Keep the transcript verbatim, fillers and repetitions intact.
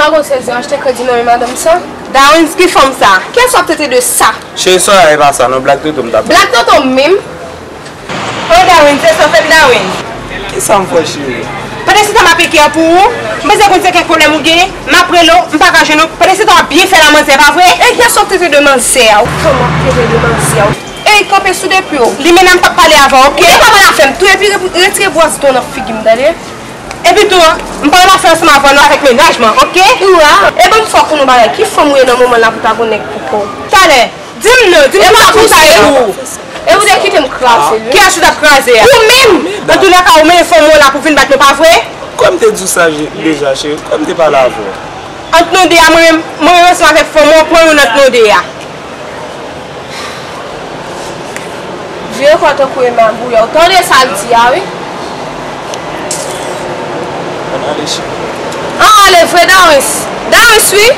Bon, sezi, achte kredi nan men madanm sa. Darwin, ki fanm sa? Kiyès w ap tete de sa? Cheri, Soraya, e pa sa, non, blag toto m t ap fè. Blag toto m menm? Oh, Darwin, se sa w fè, Darwin? Kisa m fè, cheri? Pandan se tan m ap ekri pou ou, m bezwen konn se kèk pwoblèm ou genyen, m ap rele w, m pa ka jwenn ou. Pandan se tan w ap byen fè la manzè, pa vre? E kiyès w ap tete de manzè a? Ou fanm w ap tete de manzè a? Ey, kanpe sou de pye w. Limena, m p ap pale avè w, oke? Ou te pa mal afè m tou, epi re- retire bwaz ton nan figi m, tande? Epi tou, m pa nan afè ansanm avè w non, avèk mennaj mwen, oke? Ou a? E ban m fè w konn yon bagay, ki fanm ou ye nan moman la pou ta gon nèg pou kò w? Talè, di m non, di m sa pou sa ye pou ou. E ou te kite m kraze l, wi. Kiyès ou t ap kraze a? Ou menm! Antoulèka, ou mennen fanm ou la pou vin bat mwen, pa vre? Kòm te di w sa deja, cheri, kòm te pale avè w. Ant nou de a, mwen menm, mwen menm ansanm avèk fanm ou, pran youn ant nou de a. Vye kwa tankou e magouyè. Ou tande sa l di a, wi. Ann ale, cheri. An ale vre, Dawens. Dawens, wi.